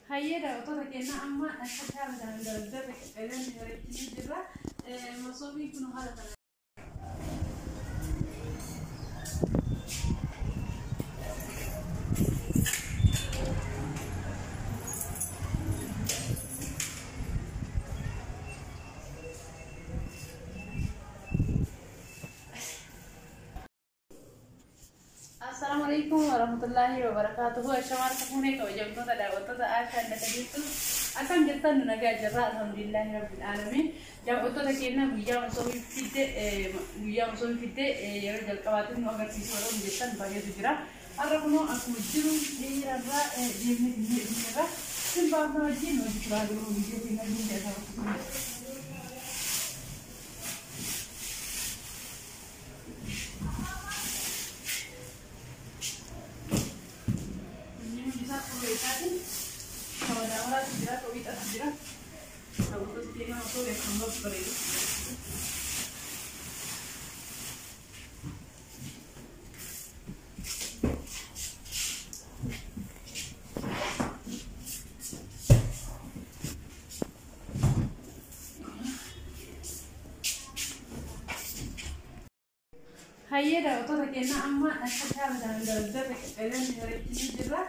Hayyee, daawwattoota keenya, amma akka haala kanaan dardarra qaqqayyaan bareechinee jirra. Masoobiin kun haala kanaan. Assalaamu alaikum warahmatullahi wabarakatuhu. Ashamaa, harka fuunee, kabajamtoota daawwattoota Aashaa Addata jirtu. Akkam jirtan? Nu nagaa jirra. Alhamdulillahi rabbil alamin. Daawwattoota keenya, guyyaa masoobii fidde yeroo jalqabaatiif nu agarsiisu warroonni jettan baay'eetu jira. Har'a kunoo akkuma jiru dhiirarraa deemnee finnee dhufneerra. Simbaa wajjin hojii turaa jiru biyya keenya biyya isaa. Inni isaa fuula isaatiin kabajaa jira, qabiixatu jira. Daawwattoota keenya, osoo beekamu babbareedu. Hayyee, daawwattoota keenya, amma akka haala kanaan dardarra qaqqayyaan bareechinee jirra.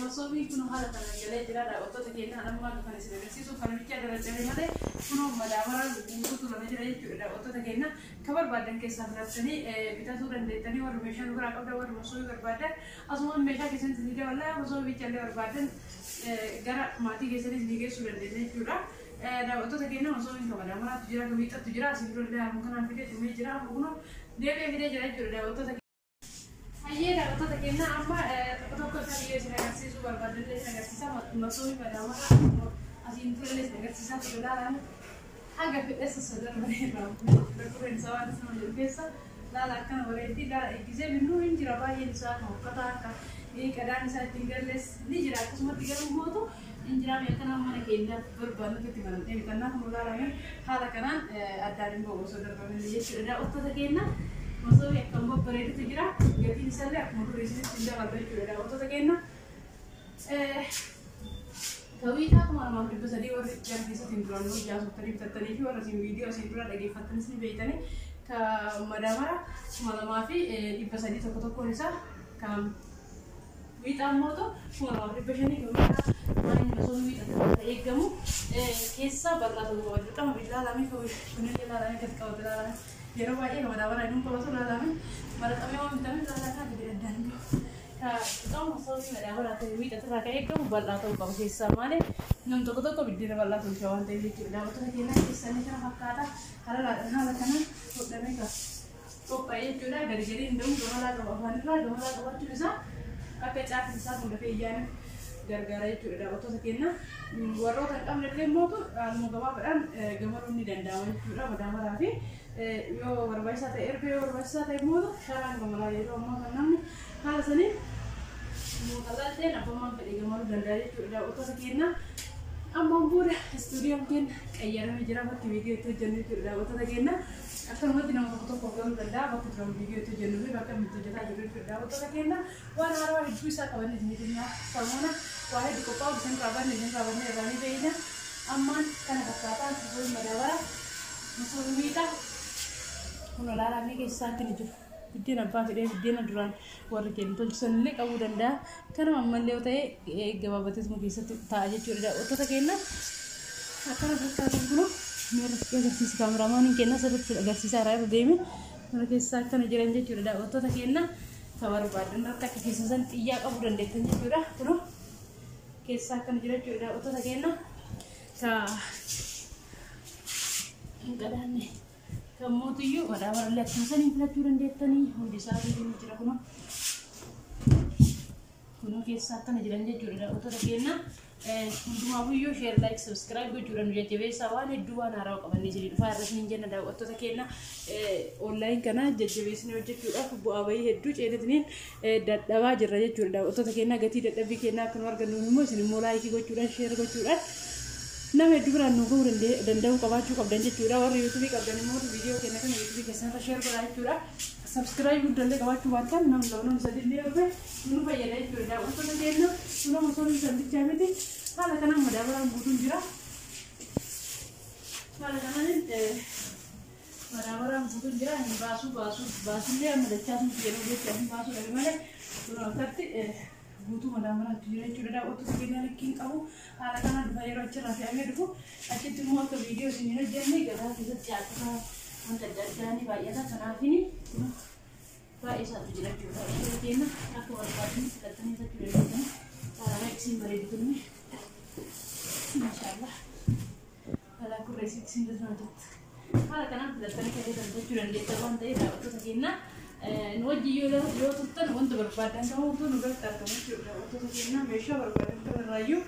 Masoobiin kun haala kanaan galee jira. Daawwattoota keenya, amma kan isin agarsiisu kana bichaa darajame malee kunoo madaabara guutuutu lafa jira jechuudha. Daawwattoota keenya, ka barbaadan keessaa filattanii bitatuu dandeettanii. Warri meeshaa nu biraa qabdan, warri masoobii barbaadan, asumaan meeshaa keessatti ni dabala. Masoobii bichallee barbaadan gara maatii keessanis ni geessuu dandeenya jechuudha. Daawwattoota keenya, masoobiin kan madaabaraatu jira, kan miixatu jira, asiin durallee haaluma kanaan fidee dhumee jira. Amma kunoo deebi'ee fidee jira jechuudha, daawwattoota. Hayyee, daawwattoota keenya, amma tokko tokko isaa biyyoo isin agarsiisuu barbaadallee isin agarsiisa. Masoobii madaabara asiin durallee isin agarsiisaa ture. Ilaalan, haga fedhe sossodarba irraa gurgureen isaa waan isuma jiru keessa laala, akkana bareeddi. Laala, gisee binnuu hin jira, baay'een isaa kan uffata akka qadaan isaa ittiin galles ni jira. Akkasumatti garuu mootu hin jiraame akkana mana keenyaaf barbaadnutti itti banamtee bitannaa. Kun ilaalame, haala kanaan addaan hin ba'u osoo darbamee jechuudha. Daawwattoota keenya, masoobii akkam babbareedutu jira. Gatiin isaallee akkuma durii isinitti hin daballu jechuudha, daawwattoota keenya. Kawiitaa 2300, warri gara keessatti hin duraan hojii haasoftarii bitattanii fi warra isin viidiyoo asiin dura dhageeffattanis ni beektanii. Ka madaabara 2300 tokko tokkoon isaa, kan wiixaan mooto 2500. Kan wiixaa waan masoobii wiixaa eegamu keessa bal'aa ta'uu qaba. Dirqama ilaalamee, kunillee ilaalamee gadi qabatu ilaalame. Yeroo baay'ee kan madaabara inni qabatu ilaalame marattamee waan bitame ilaalame gadi addaan bahu. Qaama masoobii madaabaraa ta'e wiixatirraa kan eegamu bal'aa ta'uu qaba keessaa, malee nam tokko tokko biddeena bal'aa tolcha waan ta'eef jechuudha. Daawwattoota keenyaa, keessanii kana fakkaata. Haala kanaan hodhamee kan qophaa'e jechuudha. Gadi gadi hin da'u, gamalaa qaba afaanirraa. Gamalaa qabaachuun isaa akka caafin isaa kun dafee iyyaan gargaara jechuudha, daawwattoota keenya. Warroota hin qabne illee mootu haaluma gabaabaadhaan gamaluun ni danda'ama jechuudha. Madaabaraa fi yoo barbaachisaa ta'e erga yoo barbaachisaa ta'e mootu sharaan gamalaa. Yeroo ammaa kan namni haala saniin muuxallaan abbummaan fedhe gamaluu danda'a jechuudha, daawwattoota keenya. Ammaan booda istuudiyoon keenya qayyaramee jira, bakki viidiyoo itti hojjennu jechuudha, daawwattoota keenya. Akkanumatti nama tokko tokko galuu danda'a bakki duraan viidiyoo itti hojjennu fi bakka itti hojjetaa jirru jechuudha, daawwattoota keenya. Waan haarawaa hedduu isaa qabanne isinii dhimma samoona waa hedduu qophaa'u isin raabannee irraa ni beeyna. Ammaan kana fakkaataa masoobii madaabara, masoobii miidhaa kun ilaalamee keessaa akka inni jiru. Biddeen abbaa fedhee, biddeena duraan warri keenya tolchisan illee qabuu danda'a. Kanuma ammallee yoo ta'e gabaabateetuma keessatti ta'a jechuudha, daawwattoota keenya. Akkana fakkaatan kunoo miira agarsiisa. Kaameraamaaniin keenya sirriitti agarsiisaa irraa deeme. Mana keessaa akkana jiran jechuudha, daawwattoota keenya. Ka barbaadan irratti akka keessa san xiyyaa qabuu dandeettan jechuudha. Kunoo keessaa akkana jira jechuudha, daawwattoota keenya. Ka hin qadaanne kan mootiyyuu madaabarallee akkuma sanii filachuu dandeettanii, hundi isaatii ni jira kunoo. Kunoo keessaa akkana jiran jechuudha, daawwattoota keenya. Hundumaafuyyuu share, like, subscribe gochuudhaan nu jajjabeessaa. Waan hedduu, waan haarawaa qabannee isinii dhufaa irra isiniin jenna, daawwattoota keenya. Online kana jajjabeessinee hojjechuudhaaf bu'aa bahii hedduu ceenetiniin dadhabaa jirra jechuudha, daawwattoota keenya. Gatii dadhabbii keenyaa akka nu argannu immoo isin immoo like gochuudhaan, share gochuudhaan nama hedduu biraan nu gahuu danda'uu qabaachuu qabdan jechuudha. Warri YouTubeii qabdan immoo viidiyoo keenya kana YouTubeii keessan irra share godhaa jechuudha. Subscribe guddallee qabaachuu baattan, namni lama, namni sadii illee dhufe nu fayyada jechuudha, daawwattoota keenya. Kunoo osoo nu sandichaa miti. Haala kanaan madaabaraan guutuun jira. Haala kanaan madaabaraan guutuun jira. Hin baasuu baasuu baasullee amma dachaa sun yeroo jecha hin baasuu dhabe malee kun akkatti guutuu madaabaraatu jira jechuudha. Daawwattoota keenya likkii hin qabu. Haala kanaan dhufa yeroo achirraa fe'amee dhufu achitti immoo akka viidiyoo isin hin hojjenne gabaa keessatti caaccufaa wanta adda addaa ni baay'ata. Kanaafini baay'ee isaatu jira jechuudha. Daawwattoota keenya akka barbaadanii filattanii bitachuu dandeessan. Haala isin bareedu kunni. Maashaallah. Haala kurreessitti isin tasuma. Haala kanaan filattanii kan bitachuu dandeessan waan ta'eef daawwattoota keenya nu wajjin yoo turtan wanta barbaadan ta'uutu nu biratti argamu jechuudha. Daawwattoota keenya meeshaa barbaadan kamirraayyuu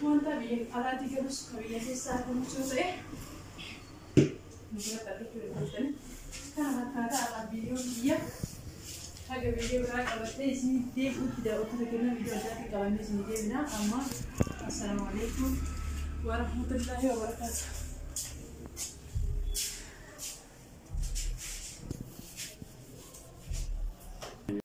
wanta biyya alaatii galus kan biyya keessaa argamus yoo ta'e nu biratti argachuu dandeessani. Kana fakkaata alaa viidiyoo kiyya haga viidiyoo biraa qabattee isinii deebi'utti daawwattoota keenya viidiyoo addaatiin qabannee isinii deebina. Amma assalaamu alaikum warahmatullaahi wabarakaatu.